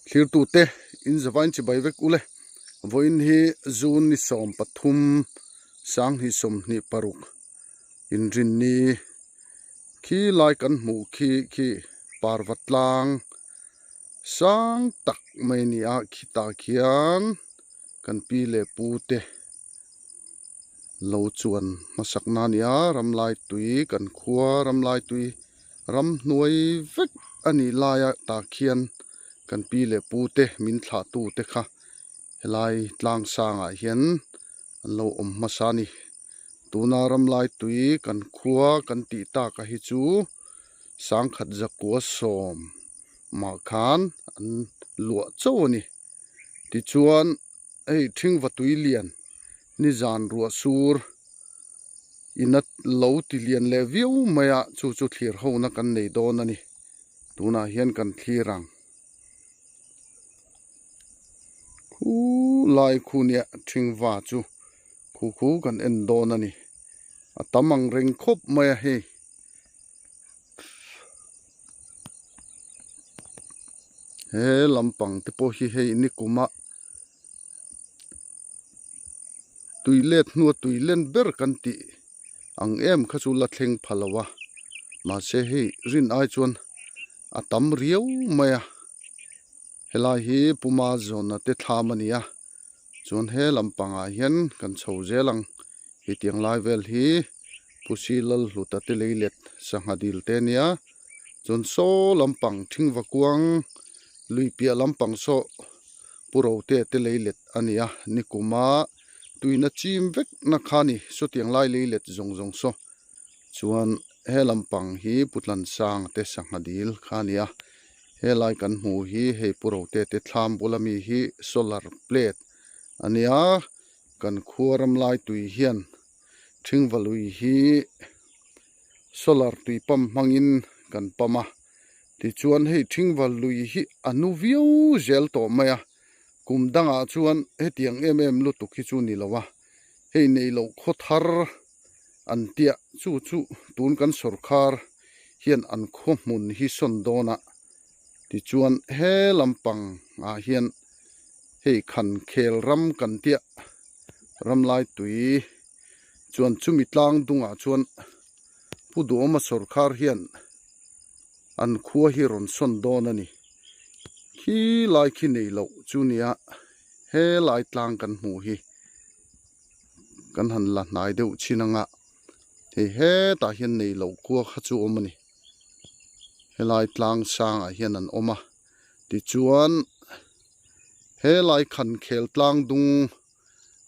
Thlirtute in zavain chibai vek ule. Vawiin hi June ni 13 2026 inrinni khi lai kan hmuh khi khi parva tlang sang tak mai a ni a khitah khian kan pi leh pu te lo chuan hmasak na a ni a ramlai tui kan khua ramlai tui ramhnuai vek a nih laia tah khian kan pi leh pu te min thlah tu te kha helai tlang sangah hian an lo awm hmasa a ni tuna ramlai tui kan khua kan tih tak a hi chu sangkhat zakua sawm mah khan an luah chauh a ni tichuan hei thingva tui lian nizan ruah sur ina lo ti lian leh viau mai a chu chu thlir ho na kan nei dawn a ni tunah hian kan thlir ang khu lai khu nia thingva chu khu khu kan en dawn a ni a tam ang reng khawp mai a hei. He lampang te pawh hi hei nikuma tui let hnua tui len ber kan tih ang em kha chu la thleng pha lo a mahse hei rin ai chuan a tam riau mai a helai hi puma zawna te thlam a ni a chuan he lampangah hian kan chho zel ang hetiang lai vel hi Pusi Lalhluta te lei let sangha dil te a nia chuan saw lampang thingva kuang lui piah lampang saw Pu Rote te lei let a ni a nikuma tuina chim vek na kha a ni sawtiang lai lei let zawng zawng saw chuan he lampang hi Pu Tlansang te sangha dil kha a ni a helai kan hmuh hi hei Pu Rote te thlam bula mi hi solar plate a nia kan khua ram lai tui hian Thingvalui hi solar tui pump hmangin kan pump a tichuan hei Thingvalui hi a nu viau zel tawh mai a kum dangah chuan hetiang em em lutuk hi chu ni lo a hei nei loh khaw thar an tia chu chu tun kan sawrkhar hian an khaw hmun hi sawn dawn a tichuan he lampang ah hian hei khan khel ram kan tia ramlai tui chuan chumi tlang dungah chuan Pu Duhawma sawrkhar hian an khua hi rawn sawn dawn a ni. Khi lai khi nei loh chu nia helai tlang kan hmuh hi kan han la hnai deuh chin anga hei hetah hian nei loh khua kha chu awm a ni. Helai tlang sangah hian an awm a tichuan helai khan khel tlang dung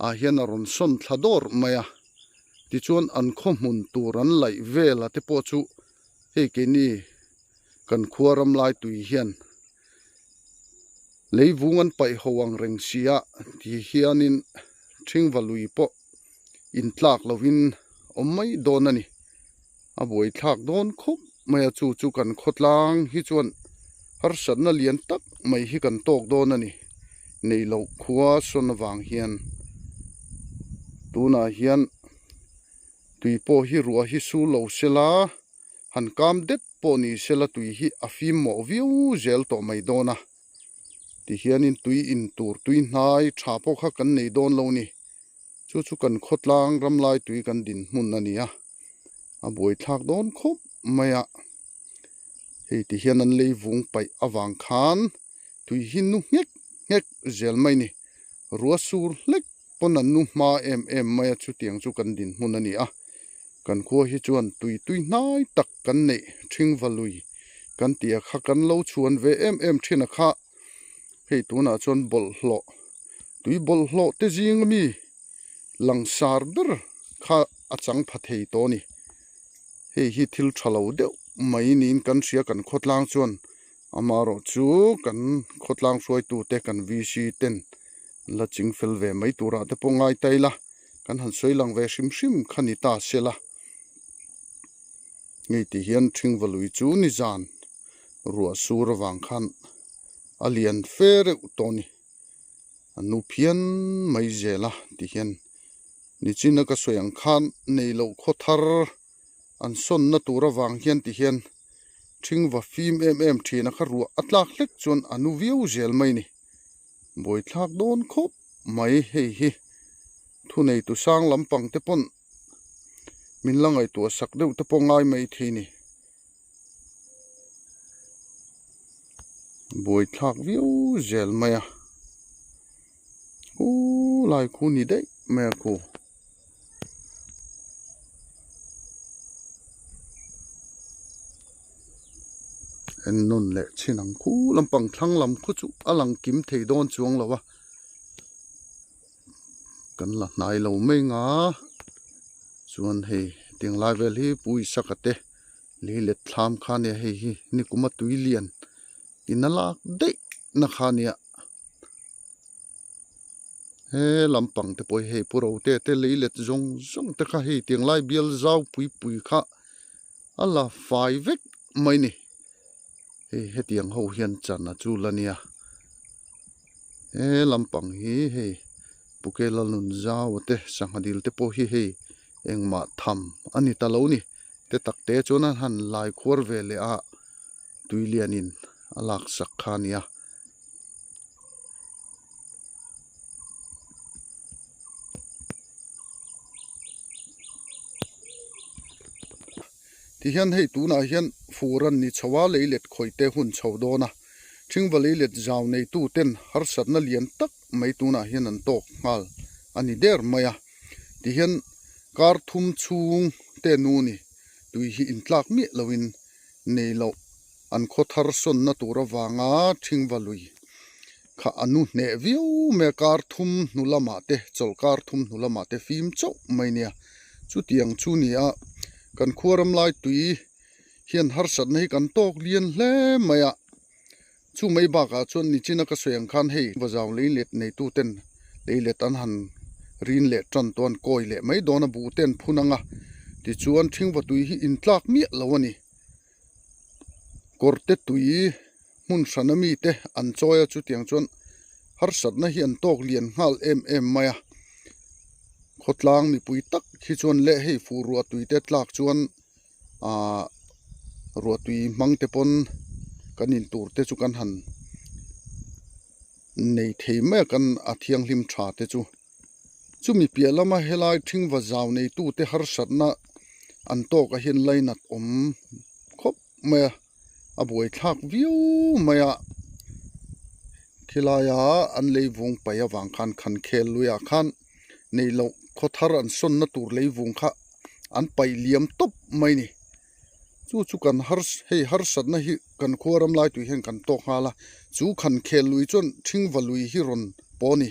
ah hian a rawn sawn thla dawr mai a tichuan an khaw hmun tur an laih vel a te pawh chu hei keini kan khua ram lai tui hian lei vung an paih ho ang reng si a ti hianin thingva lui pawh intlak lovin awm mai dawn a ni a buaithlak dawn khawp mai a chu chu kan khawtlang hi chuan harsatna lian tak mai hi kan tawk dawn a ni nei loh khua sawn avang hian tunah hian tui pawh hi ruah hi su lo sela han kam det pawh ni sela tui hi a fim mawh viau zel tawh mai dawn a tihianin tui in tur tui hnai tha pawh kha kan nei dawn lo ni. Chu chu kan khawtlang ram lai tui kan din hmun a ni a, a buaithlak dawn khawp mai a. Hei ti hian an lei vung paih avang khan tui hi nu nghek nghek zel mai ni. Rua sur hlek pawn an nu hma em em mai a chutiang chu kan din hmun a ni a. Kan khua hi chuan tui tui hnai tak kan neih thingva lui kan tih a kha kan lo chhuan ve em em thin a kha. Hei tunah chuan bawlhhlawh tui bawlhhlawh te zing ami langsar ber kha a chang pha thei tawh a ni. Hei hi thil tha lo deuh mai niin kan hria kan khawtlang chuan amaherawh chu kan khawtlang hruaitute kan VC ten an la ching fel ve mai turah te pawh ngai ta ila kan han sawi lang ve hrim hrim kha ni ta sela. Hei ti hian Thingvalui chu nizan ruah sur avang khan a lian fe reuh tawh a ni. A nu phian mai zel a ti hian nichina ka sawi ang khan nei loh khaw thar an sawnna tur avang hian ti hian. Thingva fim em em thin a kha ruah a tlak hlek chuan a nu viau zel mai ni. Buaithlak dawn khawp mai hei hi thuneitu sang lampang te pawn min la ngaihtuah sak deuh te pawh ngai mai thei ni. Buaithlak viau zel mai a khulai khu ni daih mai a khu. En nawn leh chin ang khu lampang thlang lam khu chu a lang kim thei dawn chuang lo a kan la hnai lo mai ang a chuan hei tiang lai vel hi pui saka te lei let thlam kha nia hei hi nikuma tui lian in a lak daih na kha nia he lampang te pawh hi hei pu rote te lei let zawng zawng te kha hei tiang lai bial zau pui pui kha a la fai vek mai ni hei hetiang ho hian chan a chul a nia he lampang hi hei Pukela nun zau te sangha dil te pawh hi hei engmah tham a ni ta lo ni te tak te chuan an han lai khuar ve leh a tui lianin a laksak kha a nia. Tihian hei tunah hian fur an ni chho a, lei let khawih te hun chho dawn a, Thingva lei let zau neitu ten harsatna lian tak mai tunah hian an tawk nghal a ni der mai a. Tihian kar thum chhung te nu ni tui hi intlak miah loin nei loh an khaw thar sawnna tur avanga Thingva lui kha a nu hneh viau mai a, kar thum hnu lamah te chawlh kar thum hnu lamah te fim chauh mai nia. Chutiang chu ni a, kan khua ram lai tui hian harsatna hi kan tawk lian hle mai a. Chu mai bakah chuan nichina ka sawi ang khan hei vazau lei let neitu ten lei let an han rin leh tan tawh an kawi leh mai dawn a buh te an phun ang a tichuan thingva tui hi intlak miah lo a ni. Kawrte tui hmun hran ami te an chawi a chutiang chuan harsatna hi an tawk lian nghal em em mai a khawtlang mipui tak hi chuan leh hei fuh ruah tui te tlak chuan ahh ruah tui hmang te pawn kan in tur te chu kan han nei thei mai a kan a thianghlim tha te chu. Chumi piah lama helai thingva zau neitute harsatna an tawkah hian lainat awm khawp mai a, a buaithlak viau mai a. Khilaia an leivung paih avang khan khan khel luiah khan nei loh khaw thar an sawnna tur leivung kha an paih liam tawp mai a ni. Chu chu kan har hei harsatna hi kan khua ram lai tui hian kan tawk nghal a, chu khan khel lui chuan thingva lui hi rawn pawh a ni.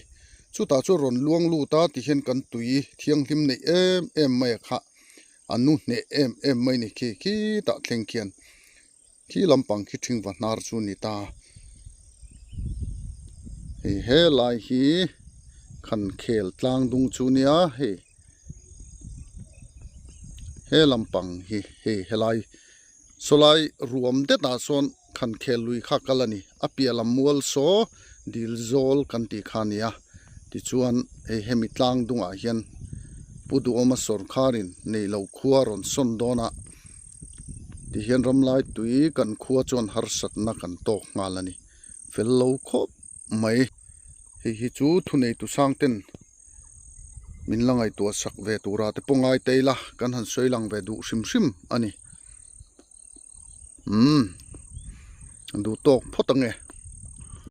Chutah chuan rawn luang lut a ti hian kan tui thianghlim neih em em mai a kha a nu hneh em em mai a ni khi khitah thleng khian khi lampang khi thingva hnar chu a ni ta. Hei helai hi khan khel tlang dung chu nia hei. He lampang hi hei helai sawlai ruam detah sawn khan khel lui kha kal a ni a piah lam mual saw dil zawl kan tih kha a ni a tichuan hei hemi tlang dungah hian Pu Duhawma sawrkharin nei lo khua rawn sawn dawn a tihian ramlai tui kan khua chuan harsatna kan tawk nghal a ni fel lo khawp mai hei hi chu thuneitu sang ten. Min la ngaihtuah sak ve tura te pawh ngai ta ila kan han sawi lang ve duh hrim hrim a ni. Umm duh tawk phawt ange.